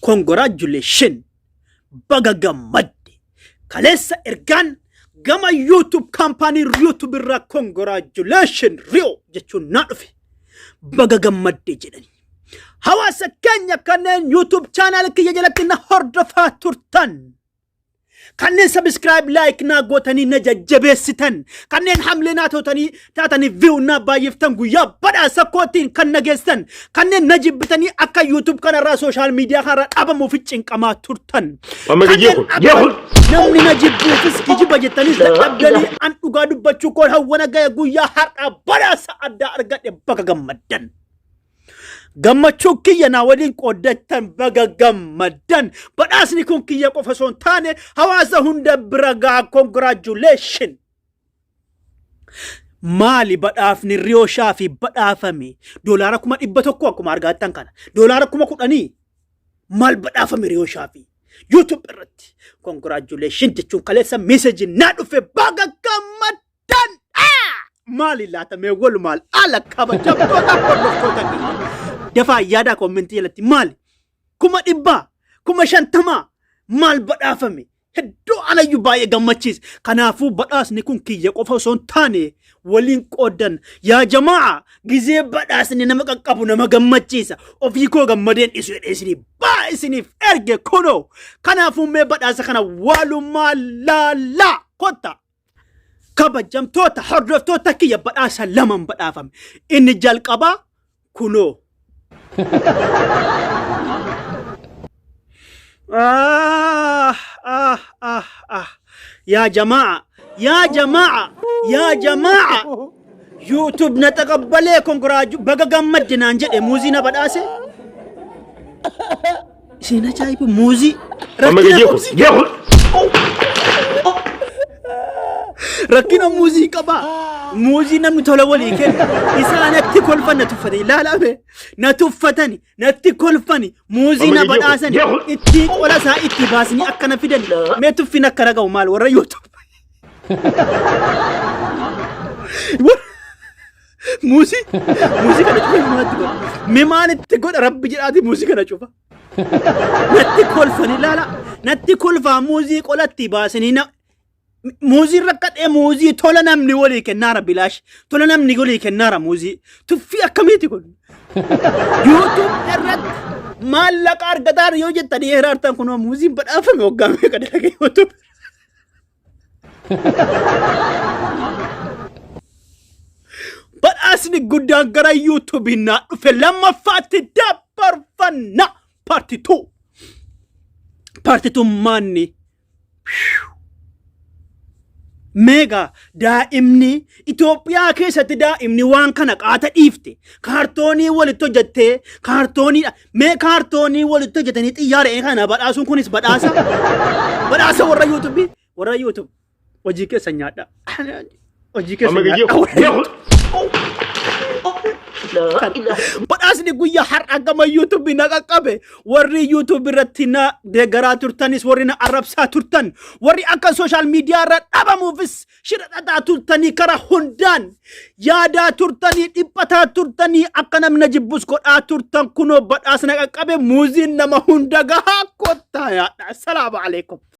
Congratulation, baga gammadde. Kaleessa ergaan gama YouTube kaampaanii YouTube irraa congratulation Rio jechuun naa dhufe. Baga gammadde jedhani. Hawaasa keenya kanneen YouTube channel kiyya jalatti na hordofaa turtan, kanneen subscribe, like naa gootanii na jajjabeessitan, kanneen hamlee naa tootanii taatanii view naa baay'iftan, guyyaa badhaasa kootiin kan na geessan, kanneen na jibbitanii akka YouTube kanarraa, social media kanarraa dhabamuuf cinqamaa turtan, Amma kanneen jeequ, akka jeequ. namni na jibbuufis kijiba jettanis dadhabdanii an dhugaa dubbachuu koon hawwana ga'e, guyyaa har'aa badhaasa addaa argadhe. Baga gammaddan. Gammachuu kiyya naa waliin qooddattan, baga gammaddan. Badhaasni kun kiyya qofa osoo hin taane hawaasa hunda bira ga'a. Congratulation. Maali badhaafni Riyoo Shaafii badhaafame? $100,000 akkuma argaattan kana. $10,000 maal badhaafame Riyoo Shaafii? YouTube irratti. Congratulation jechuun kaleessa message naa dhufe, baga gammaddan. Maali laatamee walumaal ala kabajamtoota hordoftoota keenya. Dafaa yaadaa comment jalatti, maali? 100,000, 50,000, maal badhaafame? Hedduu anayyuu baay'ee gammachiise. Kanaafuu badhaasni kun kiyya qofa osoo hin taane waliin qoodan. Yaa jamaa, gizee badhaasni nama qaqqabu nama gammachiisa. Ofii koo gammadeen dhisu jedhee isiniif baa isiniif erge kunoo. Kanaafuu mee badhaasa kana walumaa laalaa kotta. Kabajamtoota hordoftoota kiyya, badhaasa laman badhaafame. Inni jalqabaa kunoo. Ah, ah, ah, ah. Yaa jamaa, yaa jamaa, yaa jamaa. YouTube na taqabbalee, congratu, baga gammadde naan jedhe, muuzii na badhaase. Isin ajaa'ibu, muuzii. Amma Rakkina jeequ, muuzii jeequ. Rakkina muuzii qaba. Muuzii namni tola walii kenna. Isaa natti kolfan, na tuffatan. Ilaalame, na tuffatani, natti kolfani, muuzii na badhaasani, ittiin qola isaa itti baasanii akkana fidan. Mee tuffin akkana ga'u maal warra YouTube. Muuzii kana cufa maalitti godha? Mee maalitti godha, rabbi jedhaati, muuzii kana cufa. Natti kolfani, ilaala. Natti kolfaa, muuzii qolatti baasanii na muuzii rakkadhee, muuzii tola namni walii kennaara, bilaash tola namni walii kennaara muuzii. Tuffii akkamiiti kun? YouTube irratti maallaqa argataan yoo jettanii hiraartan, kunoo muuziin badhaafame. Waggaa meeqa dalage YouTube? Badhaasni guddaan gara YouTube naa dhufe lammaffaatti dabarfanna. Part 2. Part 2 maanni? Meeqa daa'imni Itoophiyaa keessatti, daa'imni waan kana qaata dhiifte, kaartoonii walitti hojjettee, kaartooniidha. Mee kaartoonii walitti hojjetanii xiyyaara kana badhaasuun kunis badhaasa. Badhaasa warra YouTube, warra YouTube hojii keessa nyaadha. Hojii keessa Amma nyaadha. jeequ, jeequ. Badhaasni guyyaa har'a gama YouTube na qaqqabe. Warri YouTube irratti na deeggaraa turtanis, warri na arrabsaa turtan, warri akka social media irra dhabamuufis shira xaxaa turtanii, karaa hundaan yaadaa turtanii, dhiphataa turtanii, akka namni jibbus godhaa turtan, kunoo badhaasna qaqqabe. Muuziin nama hunda gahaa, kottaa yaadha. Assalaamu alaikum.